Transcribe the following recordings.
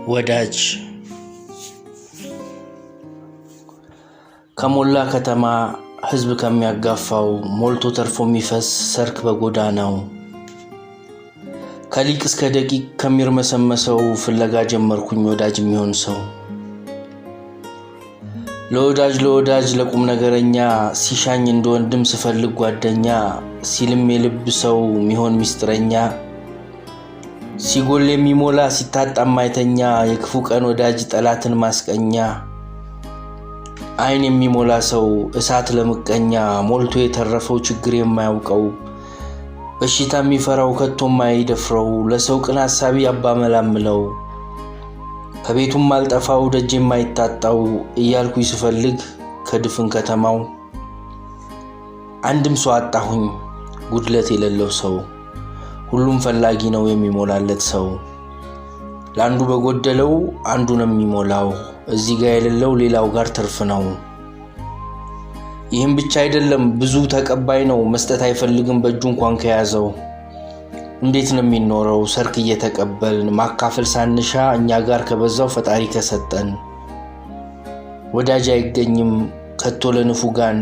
ወዳጅ ከሞላ ከተማ ሕዝብ ከሚያጋፋው ሞልቶ ተርፎ የሚፈስ ሰርክ በጎዳናው ከሊቅ እስከ ደቂቅ ከሚርመሰመሰው ፍለጋ ጀመርኩኝ ወዳጅ የሚሆን ሰው። ለወዳጅ ለወዳጅ ለቁም ነገረኛ ሲሻኝ እንደ ወንድም ስፈልግ ጓደኛ ሲልም የልብ ሰው ሚሆን ሚስጥረኛ ሲጎል የሚሞላ ሲታጣ ማይተኛ የክፉ ቀን ወዳጅ ጠላትን ማስቀኛ ዓይን የሚሞላ ሰው እሳት ለምቀኛ ሞልቶ የተረፈው ችግር የማያውቀው በሽታ የሚፈራው ከቶ የማይደፍረው ለሰው ቅን ሀሳቢ አባመላምለው ከቤቱም አልጠፋው ደጅ የማይታጣው እያልኩኝ ስፈልግ ከድፍን ከተማው አንድም ሰው አጣሁኝ ጉድለት የሌለው ሰው። ሁሉም ፈላጊ ነው የሚሞላለት ሰው። ለአንዱ በጎደለው አንዱ ነው የሚሞላው፣ እዚህ ጋር የሌለው ሌላው ጋር ትርፍ ነው። ይህም ብቻ አይደለም፣ ብዙ ተቀባይ ነው፣ መስጠት አይፈልግም በእጁ እንኳን ከያዘው። እንዴት ነው የሚኖረው ሰርክ እየተቀበልን ማካፈል ሳንሻ እኛ ጋር ከበዛው ፈጣሪ ከሰጠን። ወዳጅ አይገኝም ከቶ ለንፉጋን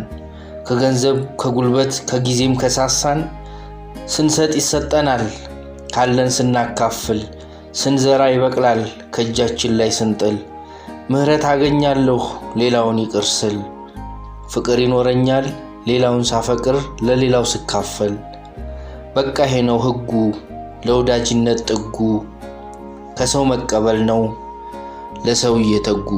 ከገንዘብ ከጉልበት ከጊዜም ከሳሳን። ስንሰጥ ይሰጠናል ካለን ስናካፍል፣ ስንዘራ ይበቅላል ከእጃችን ላይ ስንጥል። ምሕረት አገኛለሁ ሌላውን ይቅር ስል፣ ፍቅር ይኖረኛል ሌላውን ሳፈቅር ለሌላው ስካፈል። በቃ ይሄ ነው ሕጉ ለወዳጅነት ጥጉ፣ ከሰው መቀበል ነው ለሰው እየተጉ።